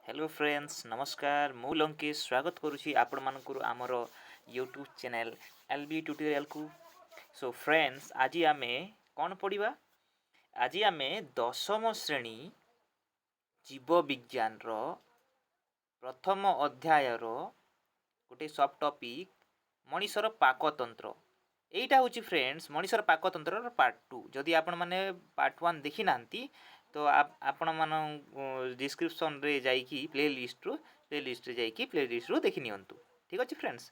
Hello friends, ନମସ୍କାର। ମୁଁ ଲଙ୍କେଶ ସ୍ୱାଗତ କରୁଛି ଆପଣମାନଙ୍କର ଆମର ୟୁଟ୍ୟୁବ୍ ଚ୍ୟାନେଲ୍ ଏଲ୍ ବି ଟ୍ୟୁଟୋରିଆଲ୍କୁ। ସୋ ଫ୍ରେଣ୍ଡସ୍, ଆଜି ଆମେ କ'ଣ ପଢ଼ିବା? ଆଜି ଆମେ ଦଶମ ଶ୍ରେଣୀ ଜୀବବିଜ୍ଞାନର ପ୍ରଥମ ଅଧ୍ୟାୟର ଗୋଟେ ସବ୍ ଟପିକ୍ ମଣିଷର ପାକତନ୍ତ୍ର। ଏଇଟା ହେଉଛି ଫ୍ରେଣ୍ଡସ୍, ମଣିଷର ପାକତନ୍ତ୍ରର ପାର୍ଟ ଟୁ। ଯଦି ଆପଣମାନେ ପାର୍ଟ ୱାନ୍ ଦେଖିନାହାନ୍ତି, ତ ଆପଣମାନ ଡିସ୍କ୍ରିପ୍ସନ୍ରେ ଯାଇକି ପ୍ଲେ ଲିଷ୍ଟରେ ଯାଇକି ପ୍ଲେ ଲିଷ୍ଟରୁ ଦେଖି ନିଅନ୍ତୁ। ଠିକ୍ ଅଛି ଫ୍ରେଣ୍ଡସ୍?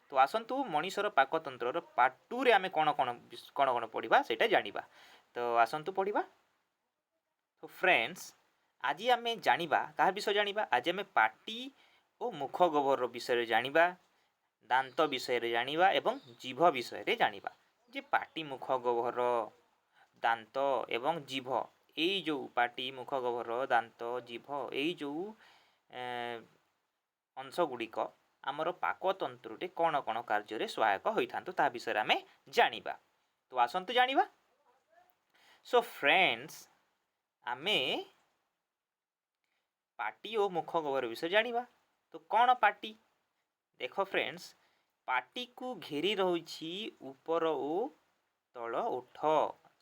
ତ ଆସନ୍ତୁ, ମଣିଷର ପାକତନ୍ତ୍ରର ପାର୍ଟ ଟୁରେ ଆମେ କ'ଣ କ'ଣ ପଢ଼ିବା, ସେଇଟା ଜାଣିବା। ତ ଆସନ୍ତୁ ପଢ଼ିବା। ତ ଫ୍ରେଣ୍ଡସ୍, ଆଜି ଆମେ ଜାଣିବା, କାହା ବିଷୟ ଜାଣିବା? ଆଜି ଆମେ ପାଟି ଓ ମୁଖ ଗହ୍ୱର ବିଷୟରେ ଜାଣିବା, ଦାନ୍ତ ବିଷୟରେ ଜାଣିବା ଏବଂ ଜିଭ ବିଷୟରେ ଜାଣିବା ଯେ ପାଟି, ମୁଖ ଗହ୍ୱର, ଦାନ୍ତ ଏବଂ ଜିଭ, ଏଇ ଯେଉଁ ପାଟି, ମୁଖ ଗହ୍ୱର, ଦାନ୍ତ, ଜିଭ, ଏଇ ଯେଉଁ ଅଂଶ ଗୁଡ଼ିକ ଆମର ପାକତନ୍ତ୍ରରେ କ'ଣ କ'ଣ କାର୍ଯ୍ୟରେ ସହାୟକ ହୋଇଥାନ୍ତି, ତାହା ବିଷୟରେ ଆମେ ଜାଣିବା। ତ ଆସନ୍ତୁ ଜାଣିବା। ସୋ ଫ୍ରେଣ୍ଡସ୍, ଆମେ ପାଟି ଓ ମୁଖ ଗହ୍ୱର ବିଷୟରେ ଜାଣିବା। ତ କ'ଣ ପାଟି? ଦେଖ ଫ୍ରେଣ୍ଡସ୍, ପାଟିକୁ ଘେରି ରହିଛି ଉପର ଓ ତଳ ଓଠ।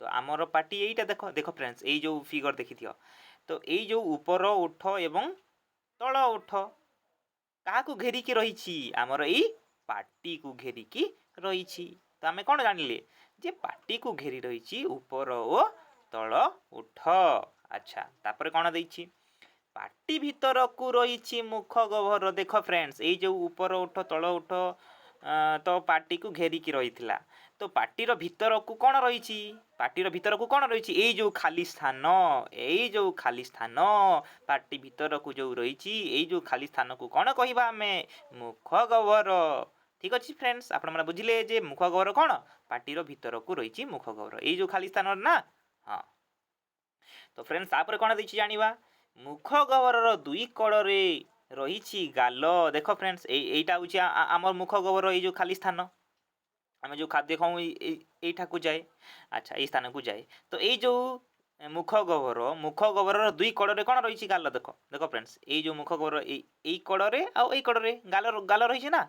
ତ ଆମର ପାଟି ଏଇଟା। ଦେଖ ଦେଖ ଫ୍ରେଣ୍ଡସ୍, ଏଇ ଯେଉଁ ଫିଗର ଦେଖିଥିବ। ତ ଏଇ ଯେଉଁ ଉପର ଓଠ ଏବଂ ତଳ ଓଠ କାହାକୁ ଘେରିକି ରହିଛି? ଆମର ଏଇ ପାଟିକୁ ଘେରିକି ରହିଛି। ତ ଆମେ କ'ଣ ଜାଣିଲେ ଯେ ପାଟିକୁ ଘେରି ରହିଛି ଉପର ଓ ତଳ ଓଠ। ଆଚ୍ଛା, ତାପରେ କ'ଣ ଦେଇଛି? ପାଟି ଭିତରକୁ ରହିଛି ମୁଖ ଗହ୍ୱର। ଦେଖ ଫ୍ରେଣ୍ଡସ୍, ଏଇ ଯେଉଁ ଉପର ଓଠ, ତଳ ଓଠ ତ ପାଟିକୁ ଘେରିକି ରହିଥିଲା। ତ ପାଟିର ଭିତରକୁ କ'ଣ ରହିଛି? ପାଟିର ଭିତରକୁ କ'ଣ ରହିଛି? ଏଇ ଯେଉଁ ଖାଲି ସ୍ଥାନ, ଏଇ ଯେଉଁ ଖାଲି ସ୍ଥାନ ପାଟି ଭିତରକୁ ଯେଉଁ ରହିଛି, ଏଇ ଯେଉଁ ଖାଲି ସ୍ଥାନକୁ କ'ଣ କହିବା ଆମେ? ମୁଖ ଗହ୍ୱର। ଠିକ୍ ଅଛି ଫ୍ରେଣ୍ଡସ୍, ଆପଣମାନେ ବୁଝିଲେ ଯେ ମୁଖ ଗହ୍ୱର କ'ଣ? ପାଟିର ଭିତରକୁ ରହିଛି ମୁଖ ଗହ୍ୱର, ଏଇ ଯେଉଁ ଖାଲି ସ୍ଥାନ ନା? ହଁ। ତ ଫ୍ରେଣ୍ଡସ୍, ତାପରେ କ'ଣ ଦେଇଛି ଜାଣିବା। ମୁଖ ଗହ୍ୱରର ଦୁଇ କଡ଼ରେ ରହିଛି ଗାଲ। ଦେଖ ଫ୍ରେଣ୍ଡସ୍, ଏଇଟା ହେଉଛି ଆମର ମୁଖ ଗହ୍ୱର। ଏଇ ଯେଉଁ ଖାଲି ସ୍ଥାନ, ଆମେ ଯେଉଁ ଖାଦ୍ୟ ଖାଉ, ଏଇଠାକୁ ଯାଏ। ଆଚ୍ଛା, ଏଇ ସ୍ଥାନକୁ ଯାଏ। ତ ଏଇ ଯେଉଁ ମୁଖ ଗହ୍ୱର, ମୁଖ ଗହ୍ୱରର ଦୁଇ କଡ଼ରେ କ'ଣ ରହିଛି? ଗାଲ। ଦେଖ ଦେଖ ଫ୍ରେଣ୍ଡସ୍, ଏଇ ଯେଉଁ ମୁଖ ଗହ୍ୱର, ଏଇ କଡ଼ରେ ଆଉ ଏଇ କଡ଼ରେ ଗାଲ ରହିଛି ନା?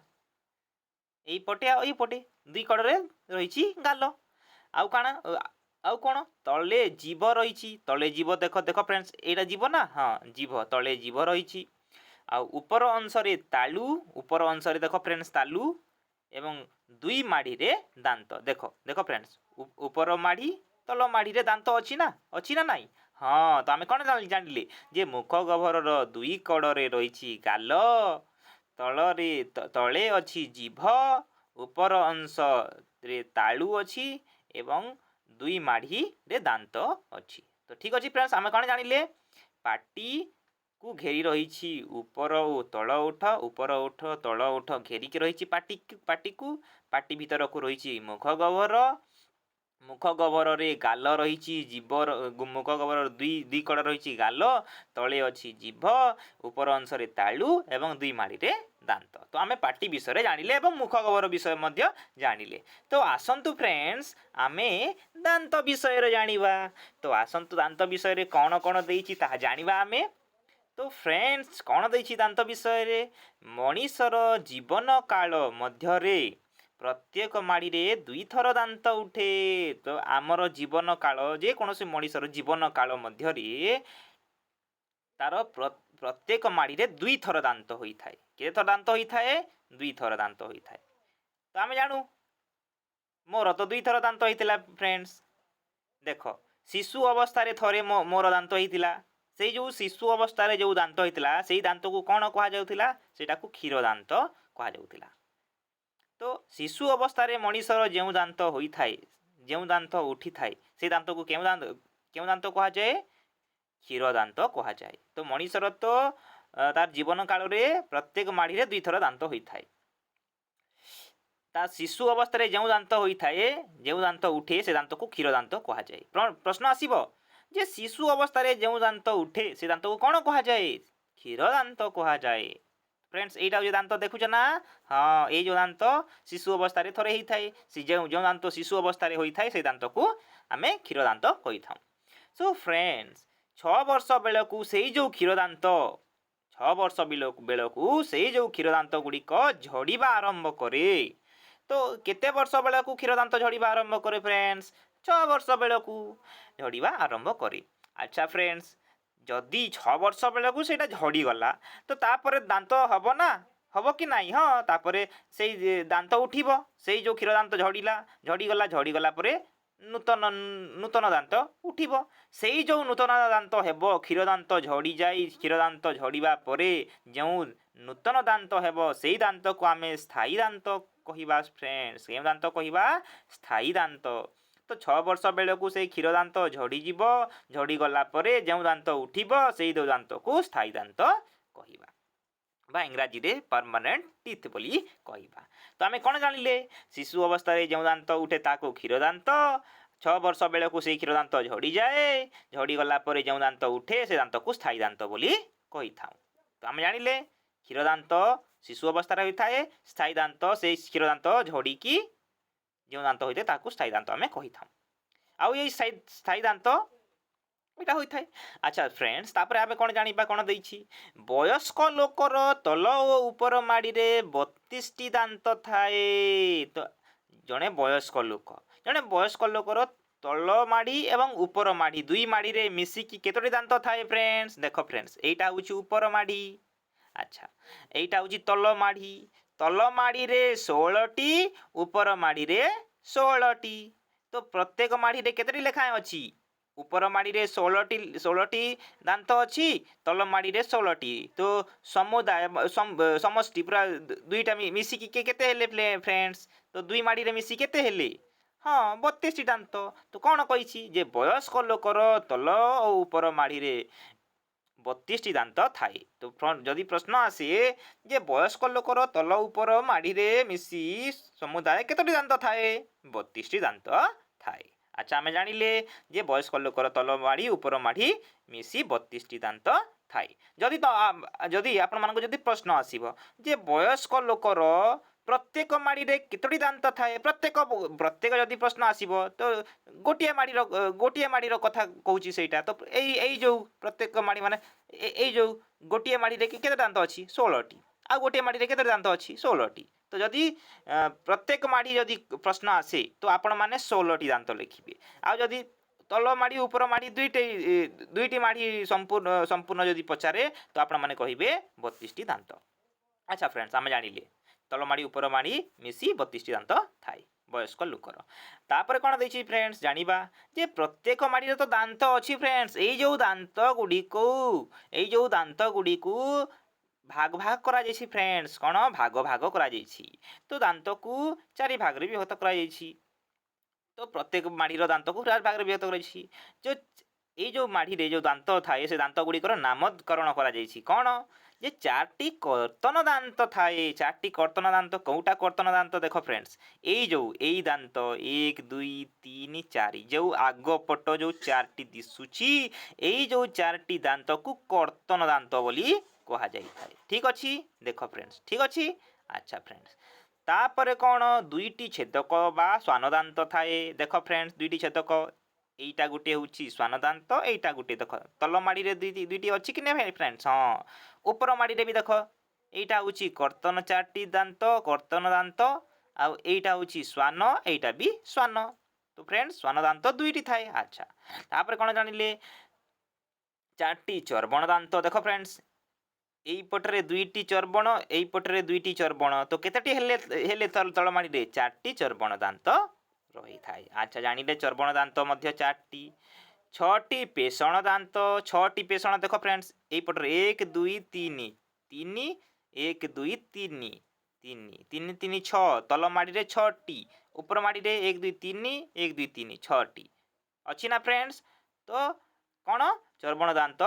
ଏଇ ପଟେ ଆଉ ଏଇ ପଟେ ଦୁଇ କଡ଼ରେ ରହିଛି ଗାଲ। ଆଉ କାଣା? ଆଉ କ'ଣ? ତଳେ ଜିଭ ରହିଛି। ତଳେ ଜିଭ। ଦେଖ ଦେଖ ଫ୍ରେଣ୍ଡସ୍, ଏଇଟା ଜିଭ ନା? ହଁ, ଜିଭ। ତଳେ ଜିଭ ରହିଛି। ଆଉ ଉପର ଅଂଶରେ ତାଳୁ। ଉପର ଅଂଶରେ ଦେଖ ଫ୍ରେଣ୍ଡସ୍, ତାଲୁ ଏବଂ ଦୁଇ ମାଢ଼ିରେ ଦାନ୍ତ। ଦେଖ ଦେଖ ଫ୍ରେଣ୍ଡସ୍, ଉପର ମାଢ଼ି, ତଳ ମାଢ଼ିରେ ଦାନ୍ତ ଅଛି ନା? ଅଛି ନା ନାହିଁ? ହଁ। ତ ଆମେ କ'ଣ ଜାଣିଲେ ଯେ ମୁଖ ଗହ୍ୱରର ଦୁଇ କଡ଼ରେ ରହିଛି ଗାଲ, ତଳେ ଅଛି ଜିଭ, ଉପର ଅଂଶରେ ତାଳୁ ଅଛି ଏବଂ ଦୁଇ ମାଢ଼ିରେ ଦାନ୍ତ ଅଛି। ତ ଠିକ୍ ଅଛି ଫ୍ରେଣ୍ଡସ୍, ଆମେ କ'ଣ ଜାଣିଲେ? ପାଟିକୁ ଘେରି ରହିଛି ଉପର ଓ ତଳ ଓଠ। ଉପର ଓଠ, ତଳ ଓଠ ଘେରିକି ରହିଛି ପାଟିକୁ। ପାଟି ଭିତରକୁ ରହିଛି ମୁଖ ଗହ୍ୱର। ମୁଖ ଗହ୍ୱରରେ ଗାଲ ରହିଛି, ଜିଭ। ମୁଖ ଗହ୍ୱରର ଦୁଇ ଦୁଇ କଡ଼ ରହିଛି ଗାଲ, ତଳେ ଅଛି ଜିଭ, ଉପର ଅଂଶରେ ତାଳୁ ଏବଂ ଦୁଇ ମାଢ଼ିରେ ଦାନ୍ତ। ତ ଆମେ ପାଟି ବିଷୟରେ ଜାଣିଲେ ଏବଂ ମୁଖ ଗହ୍ୱର ବିଷୟ ମଧ୍ୟ ଜାଣିଲେ। ତ ଆସନ୍ତୁ ଫ୍ରେଣ୍ଡସ୍, ଆମେ ଦାନ୍ତ ବିଷୟରେ ଜାଣିବା। ତ ଆସନ୍ତୁ, ଦାନ୍ତ ବିଷୟରେ କ'ଣ କ'ଣ ଦେଇଛି, ତାହା ଜାଣିବା ଆମେ। ତ ଫ୍ରେଣ୍ଡସ୍, କ'ଣ ଦେଇଛି ଦାନ୍ତ ବିଷୟରେ? ମଣିଷର ଜୀବନ କାଳ ମଧ୍ୟରେ ପ୍ରତ୍ୟେକ ମାଢ଼ିରେ ଦୁଇଥର ଦାନ୍ତ ଉଠେ। ତ ଆମର ଜୀବନ କାଳ, ଯେକୌଣସି ମଣିଷର ଜୀବନ କାଳ ମଧ୍ୟରେ ତାର ପ୍ରତ୍ୟେକ ମାଢ଼ିରେ ଦୁଇଥର ଦାନ୍ତ ହୋଇଥାଏ। କେତେ ଥର ଦାନ୍ତ ହୋଇଥାଏ? ଦୁଇଥର ଦାନ୍ତ ହୋଇଥାଏ। ତ ଆମେ ଜାଣୁ, ମୋର ତ ଦୁଇଥର ଦାନ୍ତ ହେଇଥିଲା ଫ୍ରେଣ୍ଡସ୍। ଦେଖ, ଶିଶୁ ଅବସ୍ଥାରେ ଥରେ ମୋର ଦାନ୍ତ ହେଇଥିଲା। ସେଇ ଯେଉଁ ଶିଶୁ ଅବସ୍ଥାରେ ଯେଉଁ ଦାନ୍ତ ହେଇଥିଲା, ସେଇ ଦାନ୍ତକୁ କ'ଣ କୁହାଯାଉଥିଲା? ସେଇଟାକୁ କ୍ଷୀର ଦାନ୍ତ କୁହାଯାଉଥିଲା। ତ ଶିଶୁ ଅବସ୍ଥାରେ ମଣିଷର ଯେଉଁ ଦାନ୍ତ ହୋଇଥାଏ, ଯେଉଁ ଦାନ୍ତ ଉଠିଥାଏ, ସେଇ ଦାନ୍ତକୁ କେଉଁ ଦାନ୍ତ କୁହାଯାଏ? କ୍ଷୀର ଦାନ୍ତ କୁହାଯାଏ। ତ ମଣିଷର ତ ତାର ଜୀବନ କାଳରେ ପ୍ରତ୍ୟେକ ମାଢ଼ିରେ ଦୁଇଥର ଦାନ୍ତ ହୋଇଥାଏ। ତା ଶିଶୁ ଅବସ୍ଥାରେ ଯେଉଁ ଦାନ୍ତ ହୋଇଥାଏ, ଯେଉଁ ଦାନ୍ତ ଉଠେ, ସେ ଦାନ୍ତକୁ କ୍ଷୀର ଦାନ୍ତ କୁହାଯାଏ। ପ୍ରଶ୍ନ ଆସିବ ଯେ ଶିଶୁ ଅବସ୍ଥାରେ ଯେଉଁ ଦାନ୍ତ ଉଠେ, ସେ ଦାନ୍ତକୁ କ'ଣ କୁହାଯାଏ? କ୍ଷୀର ଦାନ୍ତ କୁହାଯାଏ। ଫ୍ରେଣ୍ଡସ୍, ଏଇଟା ହେଉଛି ଦାନ୍ତ, ଦେଖୁଛ ନା? ହଁ, ଏଇ ଯେଉଁ ଦାନ୍ତ ଶିଶୁ ଅବସ୍ଥାରେ ଥରେ ହେଇଥାଏ, ସେ ଯେଉଁ ଯେଉଁ ଦାନ୍ତ ଶିଶୁ ଅବସ୍ଥାରେ ହୋଇଥାଏ, ସେଇ ଦାନ୍ତକୁ ଆମେ କ୍ଷୀର ଦାନ୍ତ କହିଥାଉ। ସୋ ଫ୍ରେଣ୍ଡସ୍, 6 ବର୍ଷ ବେଳକୁ ସେଇ ଯେଉଁ କ୍ଷୀର ଦାନ୍ତ, 6 6 ବର୍ଷ ବେଳକୁ ସେଇ ଯେଉଁ କ୍ଷୀର ଦାନ୍ତ ଗୁଡ଼ିକ ଝଡ଼ିବା ଆରମ୍ଭ କରେ। ତ କେତେ ବର୍ଷ ବେଳକୁ କ୍ଷୀର ଦାନ୍ତ ଝଡ଼ିବା ଆରମ୍ଭ କରେ ଫ୍ରେଣ୍ଡସ୍? 6 ବର୍ଷ ବେଳକୁ ଝଡ଼ିବା ଆରମ୍ଭ କରେ। ଆଚ୍ଛା ଫ୍ରେଣ୍ଡସ୍, ଯଦି 6 ବର୍ଷ ବେଳକୁ ସେଇଟା ଝଡ଼ିଗଲା, ତ ତାପରେ ଦାନ୍ତ ହବ ନା, ହବ କି ନାହିଁ? ହଁ, ତାପରେ ସେଇ ଦାନ୍ତ ଉଠିବ। ସେଇ ଯେଉଁ କ୍ଷୀର ଦାନ୍ତ ଝଡ଼ିଲା, ଝଡ଼ିଗଲା, ଝଡ଼ିଗଲା ପରେ ନୂତନ ନୂତନ ଦାନ୍ତ ଉଠିବ। ସେଇ ଯେଉଁ ନୂତନ ଦାନ୍ତ ହେବ, କ୍ଷୀର ଦାନ୍ତ ଝଡ଼ିଯାଇ, କ୍ଷୀର ଦାନ୍ତ ଝଡ଼ିବା ପରେ ଯେଉଁ ନୂତନ ଦାନ୍ତ ହେବ, ସେଇ ଦାନ୍ତକୁ ଆମେ ସ୍ଥାୟୀ ଦାନ୍ତ କହିବା ଫ୍ରେଣ୍ଡସ୍। କେଉଁ ଦାନ୍ତ କହିବା? ସ୍ଥାୟୀ ଦାନ୍ତ। ତ 6 ବର୍ଷ ବେଳକୁ ସେଇ କ୍ଷୀର ଦାନ୍ତ ଝଡ଼ିଯିବ। ଝଡ଼ିଗଲା ପରେ ଯେଉଁ ଦାନ୍ତ ଉଠିବ, ସେଇ ଯେଉଁ ଦାନ୍ତକୁ ସ୍ଥାୟୀ ଦାନ୍ତ କହିବା ବା ଇଂରାଜୀରେ ପରମାନେଣ୍ଟ ଟିଥ୍ ବୋଲି କହିବା। ତ ଆମେ କ'ଣ ଜାଣିଲେ? ଶିଶୁ ଅବସ୍ଥାରେ ଯେଉଁ ଦାନ୍ତ ଉଠେ, ତାକୁ କ୍ଷୀର ଦାନ୍ତ। 6 ବର୍ଷ ବେଳକୁ ସେଇ କ୍ଷୀର ଦାନ୍ତ ଝଡ଼ିଯାଏ। ଝଡ଼ିଗଲା ପରେ ଯେଉଁ ଦାନ୍ତ ଉଠେ, ସେ ଦାନ୍ତକୁ ସ୍ଥାୟୀ ଦାନ୍ତ ବୋଲି କହିଥାଉ। ତ ଆମେ ଜାଣିଲେ, କ୍ଷୀର ଦାନ୍ତ ଶିଶୁ ଅବସ୍ଥାରେ ହୋଇଥାଏ। ସ୍ଥାୟୀ ଦାନ୍ତ, ସେଇ କ୍ଷୀର ଦାନ୍ତ ଝଡ଼ିକି ଯେଉଁ ଦାନ୍ତ ହୋଇଥାଏ, ତାକୁ ସ୍ଥାୟୀ ଦାନ୍ତ ଆମେ କହିଥାଉ। ଆଉ ଏଇ ସ୍ଥାୟୀ ଦାନ୍ତ ଏଇଟା ହୋଇଥାଏ। ଆଚ୍ଛା ଫ୍ରେଣ୍ଡସ୍, ତାପରେ ଆମେ କ'ଣ ଜାଣିବା? କ'ଣ ଦେଇଛି? ବୟସ୍କ ଲୋକର ତଳ ଓ ଉପର ମାଡ଼ିରେ 32ଟି ଦାନ୍ତ ଥାଏ। ତ ଜଣେ ବୟସ୍କ ଲୋକର ତଳ ମାଢ଼ି ଏବଂ ଉପର ମାଢ଼ି, ଦୁଇ ମାଢ଼ିରେ ମିଶିକି କେତୋଟି ଦାନ୍ତ ଥାଏ ଫ୍ରେଣ୍ଡସ୍? ଦେଖ ଫ୍ରେଣ୍ଡସ୍, ଏଇଟା ହେଉଛି ଉପର ମାଢ଼ି। ଆଚ୍ଛା, ଏଇଟା ହେଉଛି ତଳ ମାଢ଼ି। ତଳ ମାଢ଼ିରେ 16ଟି, ଉପର ମାଢ଼ିରେ 16ଟି। ତ ପ୍ରତ୍ୟେକ ମାଢ଼ିରେ କେତୋଟି ଲେଖାଏଁ ଅଛି? ଉପର ମାଢ଼ିରେ 16ଟି ଦାନ୍ତ ଅଛି, ତଳ ମାଢ଼ିରେ 16ଟି। ତ ସମୁଦାୟ, ସମଷ୍ଟି ପୁରା ଦୁଇଟା ମିଶିକି କେତେ ହେଲେ ଫ୍ରେଣ୍ଡସ୍? ତ ଦୁଇ ମାଢ଼ିରେ ମିଶି କେତେ ହେଲେ? ହଁ, 32ଟି ଦାନ୍ତ। ତ କ'ଣ କହିଛି ଯେ ବୟସ୍କ ଲୋକର ତଳ ଓ ଉପର ମାଢ଼ିରେ 32ଟି ଦାନ୍ତ ଥାଏ। ତ ଯଦି ପ୍ରଶ୍ନ ଆସେ ଯେ ବୟସ୍କ ଲୋକର ତଳ ଉପର ମାଢ଼ିରେ ମିଶି ସମୁଦାୟ କେତୋଟି ଦାନ୍ତ ଥାଏ? 32ଟି ଦାନ୍ତ ଥାଏ। ଆଚ୍ଛା, ଆମେ ଜାଣିଲେ ଯେ ବୟସ୍କ ଲୋକର ତଳ ମାଢ଼ି, ଉପର ମାଢ଼ି ମିଶି 32ଟି ଦାନ୍ତ ଥାଏ। ଯଦି ଆପଣମାନଙ୍କୁ ଯଦି ପ୍ରଶ୍ନ ଆସିବ ଯେ ବୟସ୍କ ଲୋକର ପ୍ରତ୍ୟେକ ମାଢ଼ିରେ କେତୋଟି ଦାନ୍ତ ଥାଏ, ପ୍ରତ୍ୟେକ ପ୍ରତ୍ୟେକ ଯଦି ପ୍ରଶ୍ନ ଆସିବ, ତ ଗୋଟିଏ ମାଢ଼ିର କଥା କହୁଛି ସେଇଟା। ତ ଏଇ ଏଇ ଯେଉଁ ପ୍ରତ୍ୟେକ ମାଢ଼ି ମାନେ ଏଇ ଯେଉଁ ଗୋଟିଏ ମାଢ଼ିରେ କେତେ ଦାନ୍ତ ଅଛି? 16ଟି। ଆଉ ଗୋଟିଏ ମାଢ଼ିରେ କେତେ ଦାନ୍ତ ଅଛି? 16ଟି। ତ ଯଦି ପ୍ରତ୍ୟେକ ମାଢ଼ି ଯଦି ପ୍ରଶ୍ନ ଆସେ, ତ ଆପଣମାନେ 16ଟି ଦାନ୍ତ ଲେଖିବେ। ଆଉ ଯଦି ତଳ ମାଢ଼ି, ଉପର ମାଢ଼ି, ଦୁଇଟି ଦୁଇଟି ମାଢ଼ି ସମ୍ପୂର୍ଣ୍ଣ ସମ୍ପୂର୍ଣ୍ଣ ଯଦି ପଚାରେ, ତ ଆପଣମାନେ କହିବେ 32ଟି ଦାନ୍ତ। ଆଚ୍ଛା ଫ୍ରେଣ୍ଡସ୍, ଆମେ ଜାଣିଲେ ତଳ ମାଢ଼ି, ଉପର ମାଢ଼ି ମିଶି 32ଟି ଦାନ୍ତ ଥାଏ ବୟସ୍କ ଲୋକର। ତାପରେ କ'ଣ ଦେଇଛି ଫ୍ରେଣ୍ଡସ୍? ଜାଣିବା ଯେ ପ୍ରତ୍ୟେକ ମାଢ଼ିରେ ତ ଦାନ୍ତ ଅଛି ଫ୍ରେଣ୍ଡସ୍। ଏଇ ଯେଉଁ ଦାନ୍ତ ଗୁଡ଼ିକୁ ଭାଗ ଭାଗ କରାଯାଇଛି ଫ୍ରେଣ୍ଡସ୍। କ'ଣ ଭାଗ ଭାଗ କରାଯାଇଛି? ତ ଦାନ୍ତକୁ ଚାରି ଭାଗରେ ବିଭକ୍ତ କରାଯାଇଛି। ତ ପ୍ରତ୍ୟେକ ମାଢ଼ିର ଦାନ୍ତକୁ ଚାରି ଭାଗରେ ବିଭକ୍ତ କରାଯାଇଛି। ଯେଉଁ ଏଇ ଯେଉଁ ମାଢ଼ିରେ ଯେଉଁ ଦାନ୍ତ ଥାଏ, ସେ ଦାନ୍ତ ଗୁଡ଼ିକର ନାମକରଣ କରାଯାଇଛି। କ'ଣ ଯେ ଚାରିଟି କର୍ତ୍ତନ ଦାନ୍ତ ଥାଏ। ଚାରିଟି କର୍ତ୍ତନ ଦାନ୍ତ। କେଉଁଟା କର୍ତ୍ତନ ଦାନ୍ତ? ଦେଖ ଫ୍ରେଣ୍ଡସ୍, ଏଇ ଯେଉଁ ଏଇ ଦାନ୍ତ, ଏକ, ଦୁଇ, ତିନି, ଚାରି, ଯେଉଁ ଆଗ ପଟ ଯେଉଁ ଚାରିଟି ଦିଶୁଛି, ଏଇ ଯେଉଁ ଚାରିଟି ଦାନ୍ତକୁ କର୍ତ୍ତନ ଦାନ୍ତ ବୋଲି କୁହାଯାଇଥାଏ। ଠିକ୍ ଅଛି? ଦେଖ ଫ୍ରେଣ୍ଡସ୍, ଠିକ୍ ଅଛି? ଆଚ୍ଛା ଫ୍ରେଣ୍ଡସ୍, ତାପରେ କ'ଣ? ଦୁଇଟି ଛେଦକ ବା ଶ୍ୱାନ ଦାନ୍ତ ଥାଏ। ଦେଖ ଫ୍ରେଣ୍ଡସ୍, ଦୁଇଟି ଛେଦକ, ଏଇଟା ଗୋଟିଏ ହେଉଛି ଶ୍ୱାନ ଦାନ୍ତ, ଏଇଟା ଗୋଟିଏ। ଦେଖ, ତଳ ମାଡ଼ିରେ ଦୁଇଟି ଦୁଇଟି ଅଛି କି ନାଇଁ ଫ୍ରେଣ୍ଡସ୍? ହଁ। ଉପର ମାଡ଼ିରେ ବି ଦେଖ, ଏଇଟା ହେଉଛି କର୍ତ୍ତନ, ଚାରିଟି ଦାନ୍ତ କର୍ତ୍ତନ ଦାନ୍ତ, ଆଉ ଏଇଟା ହେଉଛି ଶ୍ୱାନ, ଏଇଟା ବି ଶ୍ୱାନ। ତ ଫ୍ରେଣ୍ଡସ୍, ଶ୍ୱାନ ଦାନ୍ତ ଦୁଇଟି ଥାଏ। ଆଚ୍ଛା, ତାପରେ କ'ଣ ଜାଣିଲେ? ଚାରିଟି ଚର୍ବଣ ଦାନ୍ତ। ଦେଖ ଫ୍ରେଣ୍ଡସ୍, ଏଇପଟରେ ଦୁଇଟି ଚର୍ବଣ, ଏଇପଟରେ ଦୁଇଟି ଚର୍ବଣ। ତ କେତେଟି ହେଲେ ହେଲେ ତଳ ମାଡ଼ିରେ? ଚାରିଟି ଚର୍ବଣ ଦାନ୍ତ ରହିଥାଏ। ଆଚ୍ଛା, ଜାଣିଲେ ଚର୍ବଣ ଦାନ୍ତ ମଧ୍ୟ ଚାରିଟି। ଛଅଟି ପେଷଣ ଦାନ୍ତ। ଛଅଟି ପେଷଣ। ଦେଖ ଫ୍ରେଣ୍ଡସ୍, ଏଇପଟରେ ଏକ, ଦୁଇ, ତିନି, ତିନି, ଏକ, ଦୁଇ, ତିନି, ତିନି, ତିନି, ତିନି, ଛଅ। ତଳ ମାଡ଼ିରେ ଛଅଟି, ଉପର ମାଡ଼ିରେ ଏକ, ଦୁଇ, ତିନି, ଏକ, ଦୁଇ, ତିନି, ଛଅଟି ଅଛି ନା ଫ୍ରେଣ୍ଡସ୍? ତ କ'ଣ ଚର୍ବଣ ଦାନ୍ତ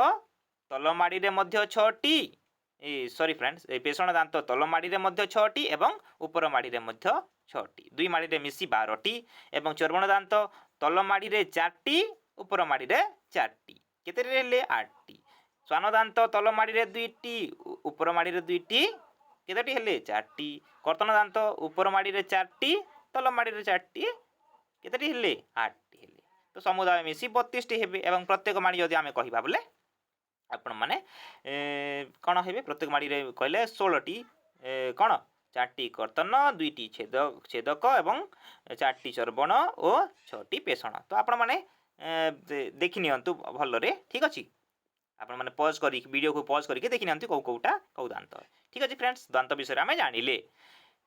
ତଳ ମାଡ଼ିରେ ମଧ୍ୟ ଛଅଟି, ଏ ସରି ଫ୍ରେଣ୍ଡସ୍, ଏ ପେଷଣ ଦାନ୍ତ ତଳ ମାଡ଼ିରେ ମଧ୍ୟ ଛଅଟି ଏବଂ ଉପର ମାଡ଼ିରେ ମଧ୍ୟ ଛଅଟି, ଦୁଇ ମାଡ଼ିରେ ମିଶି 12ଟି। ଏବଂ ଚର୍ବଣ ଦାନ୍ତ ତଳ ମାଡ଼ିରେ ଚାରିଟି, ଉପର ମାଡ଼ିରେ ଚାରିଟି, କେତେରେ ହେଲେ? ଆଠଟି। ଶ୍ୱାନ ଦାନ୍ତ ତଳ ମାଡ଼ିରେ ଦୁଇଟି, ଉପର ମାଡ଼ିରେ ଦୁଇଟି, କେତୋଟି ହେଲେ? ଚାରିଟି। କର୍ତ୍ତନ ଦାନ୍ତ ଉପର ମାଡ଼ିରେ ଚାରିଟି, ତଳ ମାଡ଼ିରେ ଚାରିଟି, କେତୋଟି ହେଲେ? ଆଠଟି ହେଲେ। ତ ସମୁଦାୟ ମିଶି 32ଟି ହେବେ ଏବଂ ପ୍ରତ୍ୟେକ ମାଡ଼ି ଯଦି ଆମେ କହିବା ବୋଲେ ଆପଣମାନେ କ'ଣ ହେବେ? ପ୍ରତ୍ୟେକ ମାଢ଼ିରେ କହିଲେ 16ଟି କ'ଣ? ଚାରିଟି କର୍ତ୍ତନ, ଦୁଇଟି ଛେଦକ ଏବଂ ଚାରିଟି ଚର୍ବଣ ଓ ଛଅଟି ପେଷଣ। ତ ଆପଣମାନେ ଦେଖି ନିଅନ୍ତୁ ଭଲରେ। ଠିକ୍ ଅଛି, ଆପଣମାନେ ପଜ୍ କରିକି, ଭିଡ଼ିଓକୁ ପଜ୍ କରିକି ଦେଖି ନିଅନ୍ତୁ କେଉଁ କେଉଁଟା କେଉଁ ଦାନ୍ତ। ଠିକ୍ ଅଛି ଫ୍ରେଣ୍ଡସ୍, ଦାନ୍ତ ବିଷୟରେ ଆମେ ଜାଣିଲେ।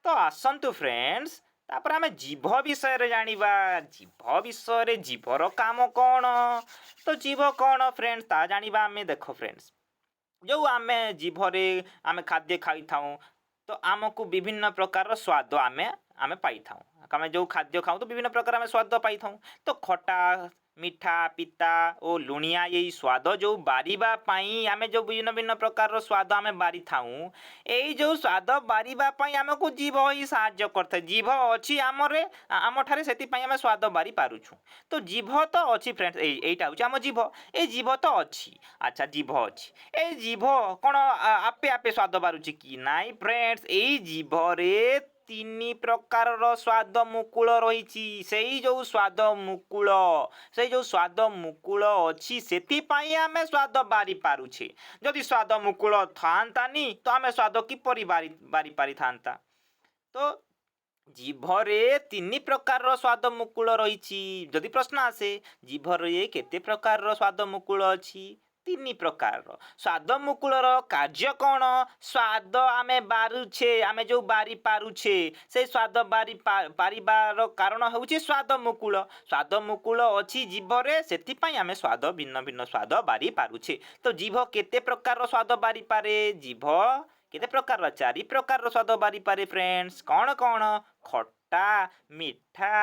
ତ ଆସନ୍ତୁ ଫ୍ରେଣ୍ଡସ୍, ତାପରେ ଆମେ ଜିଭ ବିଷୟରେ ଜାଣିବା। ଜିଭ ବିଷୟରେ, ଜିଭର କାମ କ'ଣ? ତ ଜିଭ କ'ଣ ଫ୍ରେଣ୍ଡସ୍, ତା ଜାଣିବା ଆମେ। ଦେଖ ଫ୍ରେଣ୍ଡସ୍, ଯେଉଁ ଆମେ ଜିଭରେ ଆମେ ଖାଦ୍ୟ ଖାଇଥାଉଁ, ତ ଆମକୁ ବିଭିନ୍ନ ପ୍ରକାରର ସ୍ୱାଦ ଆମେ ପାଇଥାଉଁ। ଆମେ ଯେଉଁ ଖାଦ୍ୟ ଖାଉ, ତ ବିଭିନ୍ନ ପ୍ରକାର ଆମେ ସ୍ୱାଦ ପାଇଥାଉଁ। ତ ଖଟା, ମିଠା, ପିତା ଓ ଲୁଣିଆ, ଏଇ ସ୍ୱାଦ ଯେଉଁ ବାରିବା ପାଇଁ ଆମେ ଯେଉଁ ଭିନ୍ନ ଭିନ୍ନ ପ୍ରକାରର ସ୍ୱାଦ ଆମେ ବାରିଥାଉଁ, ଏଇ ଯେଉଁ ସ୍ୱାଦ ବାରିବା ପାଇଁ ଆମକୁ ଜିଭ ହିଁ ସାହାଯ୍ୟ କରିଥାଏ। ଜିଭ ଅଛି ଆମଠାରେ, ସେଥିପାଇଁ ଆମେ ସ୍ୱାଦ ବାରି ପାରୁଛୁ। ତ ଜିଭ ତ ଅଛି ଫ୍ରେଣ୍ଡସ୍, ଏଇଟା ହେଉଛି ଆମ ଜିଭ। ଏଇ ଜିଭ ତ ଅଛି। ଆଚ୍ଛା, ଜିଭ ଅଛି। ଏଇ ଜିଭ କ'ଣ ଆପେ ଆପେ ସ୍ୱାଦ ବାରୁଛି କି? ନାଇଁ ଫ୍ରେଣ୍ଡସ୍, ଏଇ ଜିଭରେ ତିନି ପ୍ରକାରର ସ୍ୱାଦ ମୁକୁଳ ରହିଛି। ସେଇ ଯେଉଁ ସ୍ୱାଦ ମୁକୁଳ ଅଛି, ସେଥିପାଇଁ ଆମେ ସ୍ୱାଦ ବାରି ପାରୁଛେ। ଯଦି ସ୍ୱାଦ ମୁକୁଳ ଥାନ୍ତାନି, ତ ଆମେ ସ୍ୱାଦ କିପରି ବାରି ବାରି ପାରିଥାନ୍ତା? ତ ଜିଭରେ ତିନି ପ୍ରକାରର ସ୍ୱାଦ ମୁକୁଳ ରହିଛି। ଯଦି ପ୍ରଶ୍ନ ଆସେ, ଜିଭରେ କେତେ ପ୍ରକାରର ସ୍ୱାଦ ମୁକୁଳ ଅଛି? ତିନି ପ୍ରକାରର। ସ୍ୱାଦ ମୁକୁଳର କାର୍ଯ୍ୟ କ'ଣ? ସ୍ୱାଦ ଆମେ ବାରୁଛେ, ଆମେ ଯେଉଁ ବାରି ପାରୁଛେ, ସେଇ ସ୍ୱାଦ ବାରି ପାରିବାର କାରଣ ହେଉଛି ସ୍ୱାଦ ମୁକୁଳ। ସ୍ୱାଦ ମୁକୁଳ ଅଛି ଜିଭରେ, ସେଥିପାଇଁ ଆମେ ସ୍ୱାଦ, ଭିନ୍ନ ଭିନ୍ନ ସ୍ୱାଦ ବାରି ପାରୁଛେ। ତ ଜିଭ କେତେ ପ୍ରକାରର ସ୍ୱାଦ ବାରିପାରେ? ଜିଭ କେତେ ପ୍ରକାରର? ଚାରି ପ୍ରକାରର ସ୍ୱାଦ ବାରିପାରେ ଫ୍ରେଣ୍ଡସ୍। କ'ଣ କ'ଣ? ଖଟା, ମିଠା,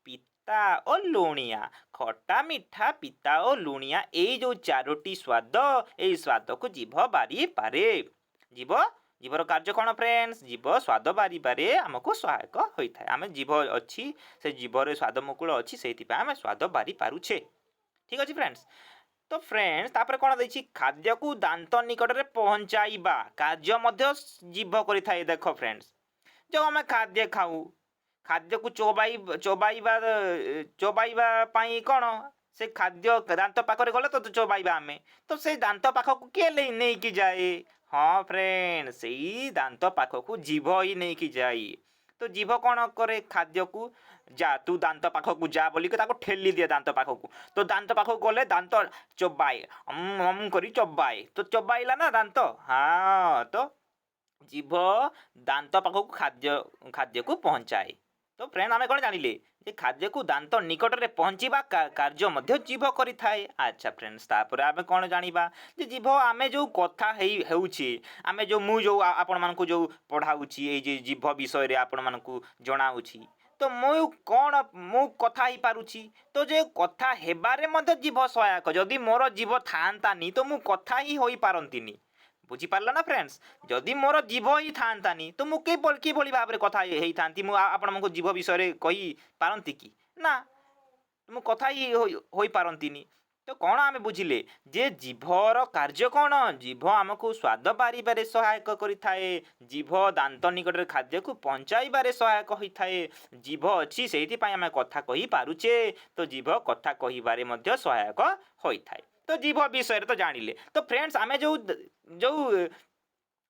ପିତା ଓ ଲୁଣିଆ। ଖଟା, ମିଠା, ପିତା ଓ ଲୁଣିଆ, ଏଇ ଯେଉଁ ଚାରୋଟି ସ୍ୱାଦ, ଏଇ ସ୍ୱାଦକୁ ଜିଭ ବାରିପାରେ। ଜିଭର କାର୍ଯ୍ୟ କ'ଣ ଫ୍ରେଣ୍ଡସ୍? ଜିଭ ସ୍ୱାଦ ବାରିବାରେ ଆମକୁ ସହାୟକ ହୋଇଥାଏ। ଆମେ ଜିଭ ଅଛି, ସେ ଜିଭରେ ସ୍ୱାଦ ମୁକୁଳ ଅଛି, ସେଇଥିପାଇଁ ଆମେ ସ୍ୱାଦ ବାରି ପାରୁଛେ। ଠିକ୍ ଅଛି ଫ୍ରେଣ୍ଡସ୍। ତ ଫ୍ରେଣ୍ଡସ୍, ତାପରେ କ'ଣ ଦେଇଛି? ଖାଦ୍ୟକୁ ଦାନ୍ତ ନିକଟରେ ପହଞ୍ଚାଇବା କାର୍ଯ୍ୟ ମଧ୍ୟ ଜିଭ କରିଥାଏ। ଦେଖ ଫ୍ରେଣ୍ଡସ୍, ଯେଉଁ ଆମେ ଖାଦ୍ୟ ଖାଉ, ଖାଦ୍ୟକୁ ଚୋବାଇ ଚୋବାଇବା ଚୋବାଇବା ପାଇଁ କ'ଣ, ସେ ଖାଦ୍ୟ ଦାନ୍ତ ପାଖରେ ଗଲେ ତ ଚୋବାଇବା ଆମେ। ତ ସେଇ ଦାନ୍ତ ପାଖକୁ କିଏ ନେଇକି ଯାଏ? ହଁ ଫ୍ରେଣ୍ଡ, ସେଇ ଦାନ୍ତ ପାଖକୁ ଜିଭ ହିଁ ନେଇକି ଯାଏ। ତ ଜିଭ କ'ଣ କରେ? ଖାଦ୍ୟକୁ ଯା, ତୁ ଦାନ୍ତ ପାଖକୁ ଯା ବୋଲିକି ତାକୁ ଠେଲି ଦିଏ ଦାନ୍ତ ପାଖକୁ। ତ ଦାନ୍ତ ପାଖକୁ ଗଲେ ଦାନ୍ତ ଚୋବାଏ, ଅମ୍ ଅମ୍ କରି ଚୋବାଏ। ତ ଚୋବାଇଲା ନା ଦାନ୍ତ? ହଁ, ତ ଜିଭ ଦାନ୍ତ ପାଖକୁ ଖାଦ୍ୟକୁ ପହଞ୍ଚାଏ। ତ ଫ୍ରେଣ୍ଡ, ଆମେ କ'ଣ ଜାଣିଲେ ଯେ ଖାଦ୍ୟକୁ ଦାନ୍ତ ନିକଟରେ ପହଞ୍ଚିବା କାର୍ଯ୍ୟ ମଧ୍ୟ ଜିଭ କରିଥାଏ। ଆଚ୍ଛା ଫ୍ରେଣ୍ଡସ୍, ତାପରେ ଆମେ କ'ଣ ଜାଣିବା ଯେ ଜିଭ, ଆମେ ଯେଉଁ କଥା ହେଉଛି, ଆମେ ଯେଉଁ ମୁଁ ଯେଉଁ ଆପଣମାନଙ୍କୁ ଯେଉଁ ପଢ଼ାଉଛି, ଏଇ ଯେ ଜିଭ ବିଷୟରେ ଆପଣମାନଙ୍କୁ ଜଣାଉଛି, ତ ମୁଁ କ'ଣ, ମୁଁ କଥା ହେଇପାରୁଛି। ତ ଯେ କଥା ହେବାରେ ମଧ୍ୟ ଜିଭ ସହାୟକ। ଯଦି ମୋର ଜିଭ ଥାଆନ୍ତାନି, ତ ମୁଁ କଥା ହିଁ ହୋଇପାରନ୍ତିନି। ବୁଝିପାରିଲ ନା ଫ୍ରେଣ୍ଡସ୍? ଯଦି ମୋର ଜିଭ ହିଁ ଥାଆନ୍ତାନି, ତ ମୁଁ କିଭଳି ଭାବରେ କଥା ହେଇଥାନ୍ତି? ମୁଁ ଆପଣଙ୍କୁ ଜିଭ ବିଷୟରେ କହିପାରନ୍ତି କି ନା? ମୁଁ କଥା ହିଁ ହୋଇପାରନ୍ତିନି। ତ କ'ଣ ଆମେ ବୁଝିଲେ ଯେ ଜିଭର କାର୍ଯ୍ୟ କ'ଣ? ଜିଭ ଆମକୁ ସ୍ୱାଦ ବାରିବାରେ ସହାୟକ କରିଥାଏ। ଜିଭ ଦାନ୍ତ ନିକଟରେ ଖାଦ୍ୟକୁ ପହଞ୍ଚାଇବାରେ ସହାୟକ ହୋଇଥାଏ। ଜିଭ ଅଛି, ସେଇଥିପାଇଁ ଆମେ କଥା କହିପାରୁଛେ। ତ ଜିଭ କଥା କହିବାରେ ମଧ୍ୟ ସହାୟକ ହୋଇଥାଏ। ତ ଜିଭ ବିଷୟରେ ତ ଜାଣିଲେ। ତ ଫ୍ରେଣ୍ଡସ୍, ଆମେ ଯେଉଁ ଯେଉଁ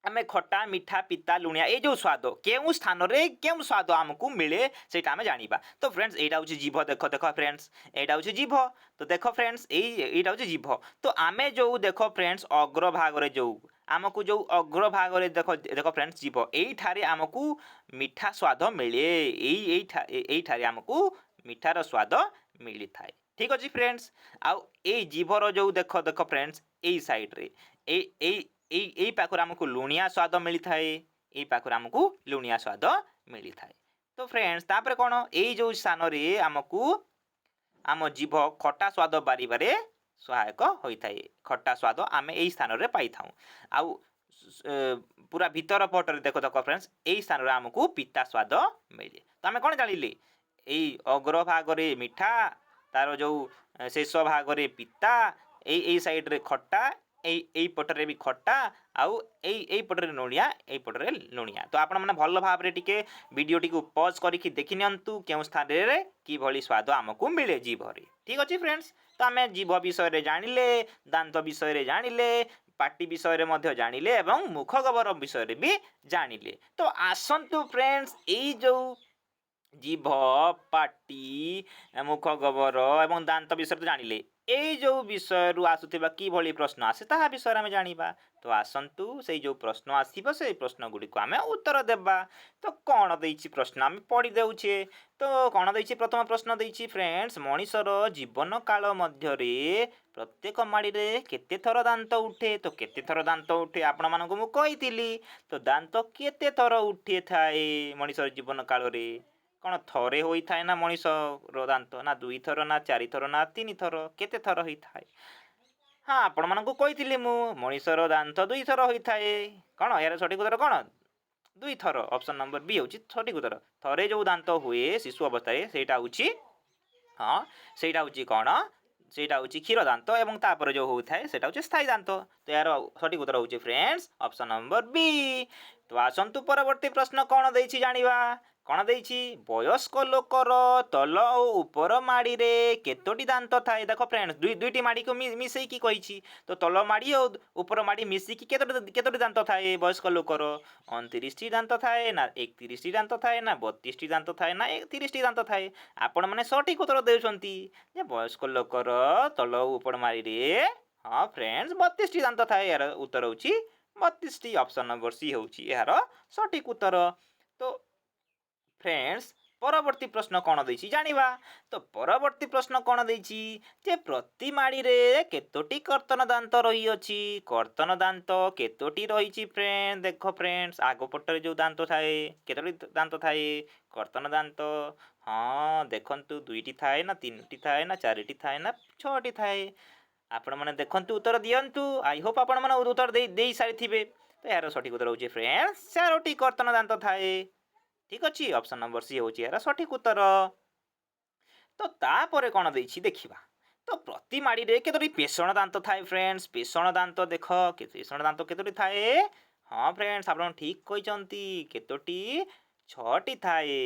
ଆମେ ଖଟା, ମିଠା, ପିତା, ଲୁଣିଆ, ଏଇ ଯେଉଁ ସ୍ୱାଦ, କେଉଁ ସ୍ଥାନରେ କେଉଁ ସ୍ୱାଦ ଆମକୁ ମିଳେ, ସେଇଟା ଆମେ ଜାଣିବା। ତ ଫ୍ରେଣ୍ଡସ୍, ଏଇଟା ହେଉଛି ଜିଭ। ଦେଖ ଦେଖ ଫ୍ରେଣ୍ଡସ୍, ଏଇଟା ହେଉଛି ଜିଭ। ତ ଦେଖ ଫ୍ରେଣ୍ଡସ୍, ଏଇଟା ହେଉଛି ଜିଭ। ତ ଆମେ ଯେଉଁ, ଦେଖ ଫ୍ରେଣ୍ଡସ୍, ଅଗ୍ରଭାଗରେ ଯେଉଁ ଆମକୁ ଯେଉଁ ଅଗ୍ରଭାଗରେ, ଦେଖ ଦେଖ ଫ୍ରେଣ୍ଡସ୍, ଜିଭ ଏଇଠାରେ ଆମକୁ ମିଠା ସ୍ୱାଦ ମିଳେ। ଏଇଠାରେ ଆମକୁ ମିଠାର ସ୍ୱାଦ ମିଳିଥାଏ। ଠିକ୍ ଅଛି ଫ୍ରେଣ୍ଡସ୍। ଆଉ ଏଇ ଜିଭର ଯେଉଁ, ଦେଖ ଦେଖ ଫ୍ରେଣ୍ଡସ୍, ଏଇ ସାଇଡ଼୍ରେ ଏଇ ଏଇ ଏଇ ଏଇ ପାଖରେ ଆମକୁ ଲୁଣିଆ ସ୍ୱାଦ ମିଳିଥାଏ। ଏଇ ପାଖରେ ଆମକୁ ଲୁଣିଆ ସ୍ୱାଦ ମିଳିଥାଏ। ତ ଫ୍ରେଣ୍ଡସ୍, ତାପରେ କ'ଣ? ଏଇ ଯେଉଁ ସ୍ଥାନରେ ଆମକୁ ଆମ ଜିଭ ଖଟା ସ୍ୱାଦ ବାରିବାରେ ସହାୟକ ହୋଇଥାଏ। ଖଟା ସ୍ୱାଦ ଆମେ ଏଇ ସ୍ଥାନରେ ପାଇଥାଉ। ଆଉ ପୁରା ଭିତର ପଟରେ, ଦେଖ ଦେଖ ଫ୍ରେଣ୍ଡସ୍, ଏଇ ସ୍ଥାନରେ ଆମକୁ ପିତା ସ୍ୱାଦ ମିଳେ। ତ ଆମେ କ'ଣ ଜାଣିଲେ? ଏଇ ଅଗ୍ରଭାଗରେ ମିଠା, ତାର ଯେଉଁ ଶେଷ ଭାଗରେ ପିତା, ଏଇ ଏଇ ସାଇଡ଼ରେ ଖଟା, ଏଇ ଏଇ ପଟରେ ବି ଖଟା, ଆଉ ଏଇ ଏଇ ପଟରେ ଲୁଣିଆ, ଏଇ ପଟରେ ଲୁଣିଆ। ତ ଆପଣମାନେ ଭଲ ଭାବରେ ଟିକେ ଭିଡ଼ିଓଟିକୁ ପଜ୍ କରିକି ଦେଖି ନିଅନ୍ତୁ କେଉଁ ସ୍ଥାନରେ କିଭଳି ସ୍ୱାଦ ଆମକୁ ମିଳେ ଜିଭରେ। ଠିକ୍ ଅଛି ଫ୍ରେଣ୍ଡସ୍। ତ ଆମେ ଜିଭ ବିଷୟରେ ଜାଣିଲେ, ଦାନ୍ତ ବିଷୟରେ ଜାଣିଲେ। ପାଟି ବିଷୟରେ ମଧ୍ୟ ଜାଣିଲେ ଏବଂ ମୁଖ ଗହ୍ୱର ବିଷୟରେ ବି ଜାଣିଲେ। ତ ଆସନ୍ତୁ ଫ୍ରେଣ୍ଡସ୍, ଏଇ ଯେଉଁ ଜିଭ, ପାଟି, ମୁଖ ଗହ୍ୱର ଏବଂ ଦାନ୍ତ ବିଷୟରେ ତ ଜାଣିଲେ, ଏଇ ଯେଉଁ ବିଷୟରୁ ଆସୁଥିବା କିଭଳି ପ୍ରଶ୍ନ ଆସେ, ତାହା ବିଷୟରେ ଆମେ ଜାଣିବା। ତ ଆସନ୍ତୁ, ସେଇ ଯେଉଁ ପ୍ରଶ୍ନ ଆସିବ, ସେଇ ପ୍ରଶ୍ନ ଗୁଡ଼ିକୁ ଆମେ ଉତ୍ତର ଦେବା। ତ କ'ଣ ଦେଇଛି ପ୍ରଶ୍ନ, ଆମେ ପଢ଼ି ଦେଉଛେ। ତ କ'ଣ ଦେଇଛି? ପ୍ରଥମ ପ୍ରଶ୍ନ ଦେଇଛି ଫ୍ରେଣ୍ଡସ୍, ମଣିଷର ଜୀବନ କାଳ ମଧ୍ୟରେ ପ୍ରତ୍ୟେକ ମାଡ଼ିରେ କେତେ ଥର ଦାନ୍ତ ଉଠେ? ତ କେତେ ଥର ଦାନ୍ତ ଉଠେ, ଆପଣମାନଙ୍କୁ ମୁଁ କହିଥିଲି। ତ ଦାନ୍ତ କେତେ ଥର ଉଠିଥାଏ ମଣିଷର ଜୀବନ କାଳରେ? କ'ଣ ଥରେ ହୋଇଥାଏ ନା ମଣିଷର ଦାନ୍ତ, ନା ଦୁଇଥର, ନା ଚାରିଥର, ନା ତିନିଥର? କେତେ ଥର ହୋଇଥାଏ? ହଁ, ଆପଣମାନଙ୍କୁ କହିଥିଲି ମୁଁ, ମଣିଷର ଦାନ୍ତ ଦୁଇଥର ହୋଇଥାଏ। କ'ଣ ଏହାର ସଠିକ ଉତ୍ତର କ'ଣ? ଦୁଇଥର। ଅପସନ୍ ନମ୍ବର ବି ହେଉଛି ସଠିକ ଉତ୍ତର। ଥରେ ଯେଉଁ ଦାନ୍ତ ହୁଏ ଶିଶୁ ଅବସ୍ଥାରେ, ସେଇଟା ହେଉଛି, ହଁ, ସେଇଟା ହେଉଛି କ'ଣ? ସେଇଟା ହେଉଛି କ୍ଷୀର ଦାନ୍ତ ଏବଂ ତାପରେ ଯେଉଁ ହୋଇଥାଏ, ସେଇଟା ହେଉଛି ସ୍ଥାୟୀ ଦାନ୍ତ। ତ ଏହାର ସଠିକ ଉତ୍ତର ହେଉଛି ଫ୍ରେଣ୍ଡସ୍, ଅପସନ୍ ନମ୍ବର ବି। ତ ଆସନ୍ତୁ, ପରବର୍ତ୍ତୀ ପ୍ରଶ୍ନ କ'ଣ ଦେଇଛି ଜାଣିବା। କ'ଣ ଦେଇଛି? ବୟସ୍କ ଲୋକର ତଳ ଓ ଉପର ମାଡ଼ିରେ କେତୋଟି ଦାନ୍ତ ଥାଏ? ଦେଖ ଫ୍ରେଣ୍ଡସ୍, ଦୁଇଟି ମାଡ଼ିକୁ ମିଶେଇକି କହିଛି। ତ ତଳ ମାଡ଼ି ଓ ଉପର ମାଡ଼ି ମିଶିକି କେତୋଟି ଦାନ୍ତ ଥାଏ ବୟସ୍କ ଲୋକର? 29ଟି ଦାନ୍ତ ଥାଏ, ନା 31ଟି ଦାନ୍ତ ଥାଏ, ନା 32ଟି ଦାନ୍ତ ଥାଏ, ନା 30ଟି ଦାନ୍ତ ଥାଏ? ଆପଣମାନେ ସଠିକ ଉତ୍ତର ଦେଉଛନ୍ତି ଯେ ବୟସ୍କ ଲୋକର ତଳ ଓ ଉପର ମାଡ଼ିରେ, ହଁ ଫ୍ରେଣ୍ଡସ୍, 32ଟି ଦାନ୍ତ ଥାଏ। ଏହାର ଉତ୍ତର ହେଉଛି 32ଟି। ଅପସନ୍ ନମ୍ବର ସି ହେଉଛି ଏହାର ସଠିକ ଉତ୍ତର। ତ ଫ୍ରେଣ୍ଡସ୍, ପରବର୍ତ୍ତୀ ପ୍ରଶ୍ନ କ'ଣ ଦେଇଛି ଜାଣିବା। ତ ପରବର୍ତ୍ତୀ ପ୍ରଶ୍ନ କ'ଣ ଦେଇଛି ଯେ ପ୍ରତି ମାଡ଼ିରେ କେତୋଟି କର୍ତ୍ତନ ଦାନ୍ତ ରହିଅଛି? କର୍ତ୍ତନ ଦାନ୍ତ କେତୋଟି ରହିଛି ଫ୍ରେଣ୍ଡ? ଦେଖ ଫ୍ରେଣ୍ଡସ୍, ଆଗ ପଟରେ ଯେଉଁ ଦାନ୍ତ ଥାଏ, କେତୋଟି ଦାନ୍ତ ଥାଏ କର୍ତ୍ତନ ଦାନ୍ତ? ହଁ, ଦେଖନ୍ତୁ, ଦୁଇଟି ଥାଏ, ନା ତିନୋଟି ଥାଏ, ନା ଚାରିଟି ଥାଏ, ନା ଛଅଟି ଥାଏ? ଆପଣମାନେ ଦେଖନ୍ତୁ, ଉତ୍ତର ଦିଅନ୍ତୁ। I Hope ଆପଣମାନେ ଉତ୍ତର ଦେଇ ସାରିଥିବେ। ତ ଏହାର ସଠିକ ଉତ୍ତର ହେଉଛି ଫ୍ରେଣ୍ଡସ୍, ଚାରୋଟି କର୍ତ୍ତନ ଦାନ୍ତ ଥାଏ। ଠିକ୍ ଅଛି, ଅପସନ୍ ନମ୍ବର ସି ହେଉଛି ଏହାର ସଠିକ ଉତ୍ତର। ତ ତାପରେ କ'ଣ ଦେଇଛି ଦେଖିବା। ତ ପ୍ରତି ମାଡ଼ିରେ କେତୋଟି ପେଷଣ ଦାନ୍ତ ଥାଏ ଫ୍ରେଣ୍ଡସ୍? ପେଷଣ ଦାନ୍ତ ଦେଖ, ପେଷଣ ଦାନ୍ତ କେତୋଟି ଥାଏ? ହଁ ଫ୍ରେଣ୍ଡସ୍, ଆପଣ ଠିକ୍ କହିଛନ୍ତି। କେତୋଟି? ଛଅଟି ଥାଏ।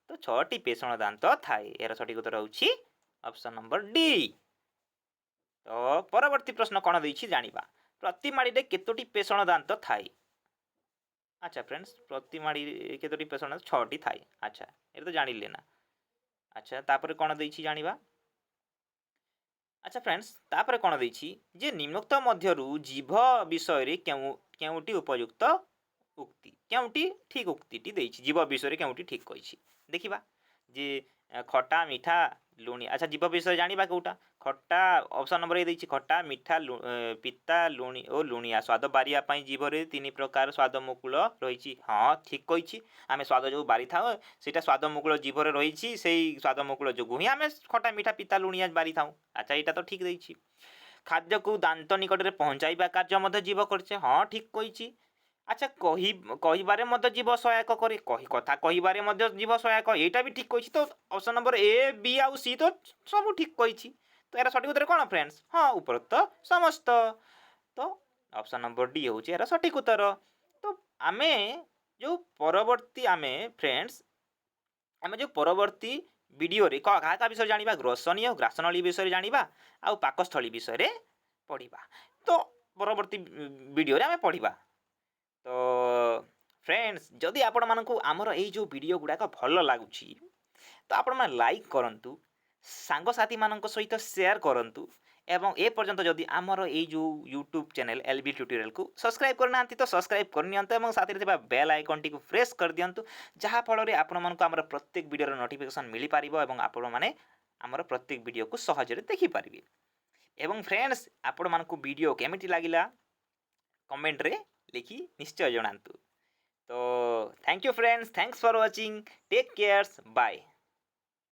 ତ ଛଅଟି ପେଷଣ ଦାନ୍ତ ଥାଏ। ଏହାର ସଠିକ ଉତ୍ତର ହେଉଛି ଅପସନ୍ ନମ୍ବର ଡି। ତ ପରବର୍ତ୍ତୀ ପ୍ରଶ୍ନ କ'ଣ ଦେଇଛି ଜାଣିବା। ପ୍ରତି ମାଡ଼ିରେ କେତୋଟି ପେଷଣ ଦାନ୍ତ ଥାଏ? ଆଚ୍ଛା ଫ୍ରେଣ୍ଡସ୍, ପ୍ରତି ମାଡ଼ି କେତୋଟି ପେଷଣ? ଛଅଟି ଥାଏ। ଆଚ୍ଛା, ଏଇଟା ତ ଜାଣିଲେ ନା? ଆଚ୍ଛା, ତାପରେ କ'ଣ ଦେଇଛି ଜାଣିବା। ଆଚ୍ଛା ଫ୍ରେଣ୍ଡସ୍, ତାପରେ କ'ଣ ଦେଇଛି ଯେ ନିମ୍ନୋକ୍ତ ମଧ୍ୟରୁ ଜିଭ ବିଷୟରେ କେଉଁଟି ଉପଯୁକ୍ତ ଉକ୍ତି? କେଉଁଟି ଠିକ୍ ଉକ୍ତିଟି ଦେଇଛି? ଜିଭ ବିଷୟରେ କେଉଁଟି ଠିକ୍ କହିଛି ଦେଖିବା ଯେ ଖଟା, ମିଠା, ଲୁଣି। ଆଚ୍ଛା, ଜିଭ ବିଷୟରେ ଜାଣିବା କେଉଁଟା ଖଟା। ଅପସନ୍ ନମ୍ବର ଏ ଦେଇଛି, ଖଟା, ମିଠା, ପିତା, ଲୁଣି ଓ ଲୁଣିଆ ସ୍ୱାଦ ବାରିବା ପାଇଁ ଜିଭରେ ତିନି ପ୍ରକାର ସ୍ୱାଦ ମୁକୁଳ ରହିଛି। ହଁ, ଠିକ୍ କହିଛି। ଆମେ ସ୍ୱାଦ ଯେଉଁ ବାରିଥାଉ, ସେଇଟା ସ୍ୱାଦ ମୁକୁଳ ଜିଭରେ ରହିଛି। ସେଇ ସ୍ୱାଦ ମୁକୁଳ ଯୋଗୁଁ ହିଁ ଆମେ ଖଟା, ମିଠା, ପିତା, ଲୁଣିଆ ବାରିଥାଉ। ଆଚ୍ଛା, ଏଇଟା ତ ଠିକ୍ ଦେଇଛି। ଖାଦ୍ୟକୁ ଦାନ୍ତ ନିକଟରେ ପହଞ୍ଚାଇବା କାର୍ଯ୍ୟ ମଧ୍ୟ ଜିଭ କରିছে। ହଁ, ଠିକ୍ କହିଛି। ଆଚ୍ଛା, କହିବାରେ ମଧ୍ୟ ଜିଭ ସହାୟକ କରେ। କଥା କହିବାରେ ମଧ୍ୟ ଜିଭ ସହାୟକ, ଏଇଟା ବି ଠିକ୍ କହିଛି। ତ ଅପସନ୍ ନମ୍ବର ଏ, ବି ଆଉ ସି ତ ସବୁ ଠିକ୍ କହିଛି। ତ ଏହାର ସଠିକ ଉତ୍ତର କ'ଣ ଫ୍ରେଣ୍ଡସ୍? ହଁ, ଉପରୋକ୍ତ ସମସ୍ତ। ତ ଅପସନ୍ ନମ୍ବର ଡି ହେଉଛି ଏହାର ସଠିକ ଉତ୍ତର। ତ ଆମେ ଯେଉଁ ପରବର୍ତ୍ତୀ ଆମେ ଫ୍ରେଣ୍ଡସ୍, ଆମେ ଯେଉଁ ପରବର୍ତ୍ତୀ ଭିଡ଼ିଓରେ କାହା କାହା ବିଷୟରେ ଜାଣିବା? ଗ୍ରସନୀ ଆଉ ଗ୍ରାସନଳୀ ବିଷୟରେ ଜାଣିବା ଆଉ ପାକସ୍ଥଳୀ ବିଷୟରେ ପଢ଼ିବା। ତ ପରବର୍ତ୍ତୀ ଭିଡ଼ିଓରେ ଆମେ ପଢ଼ିବା। ତ ଫ୍ରେଣ୍ଡସ୍, ଯଦି ଆପଣମାନଙ୍କୁ ଆମର ଏଇ ଯେଉଁ ଭିଡ଼ିଓ ଗୁଡ଼ାକ ଭଲ ଲାଗୁଛି, ତ ଆପଣମାନେ ଲାଇକ୍ କରନ୍ତୁ, ସାଙ୍ଗସାଥିମାନଙ୍କ ସହିତ ସେୟାର କରନ୍ତୁ ଏବଂ ଏ ପର୍ଯ୍ୟନ୍ତ ଯଦି ଆମର ଏଇ ଯେଉଁ ୟୁଟ୍ୟୁବ୍ ଚ୍ୟାନେଲ୍ ଏଲ୍ ବି ଟ୍ୟୁଟୋରିଆଲକୁ ସବସ୍କ୍ରାଇବ୍ କରିନାହାନ୍ତି, ତ ସବସ୍କ୍ରାଇବ୍ କରିନିଅନ୍ତୁ ଏବଂ ସାଥିରେ ଥିବା ବେଲ୍ ଆଇକନ୍ଟିକୁ ପ୍ରେସ୍ କରିଦିଅନ୍ତୁ, ଯାହାଫଳରେ ଆପଣମାନଙ୍କୁ ଆମର ପ୍ରତ୍ୟେକ ଭିଡ଼ିଓର ନୋଟିଫିକେସନ୍ ମିଳିପାରିବ ଏବଂ ଆପଣମାନେ ଆମର ପ୍ରତ୍ୟେକ ଭିଡ଼ିଓକୁ ସହଜରେ ଦେଖିପାରିବେ। ଏବଂ ଫ୍ରେଣ୍ଡସ୍, ଆପଣମାନଙ୍କୁ ଭିଡ଼ିଓ କେମିତି ଲାଗିଲା, କମେଣ୍ଟରେ ଲେଖି ନିଶ୍ଚୟ ଜଣାନ୍ତୁ। ତ thank you friends, thanks for watching, take cares, bye.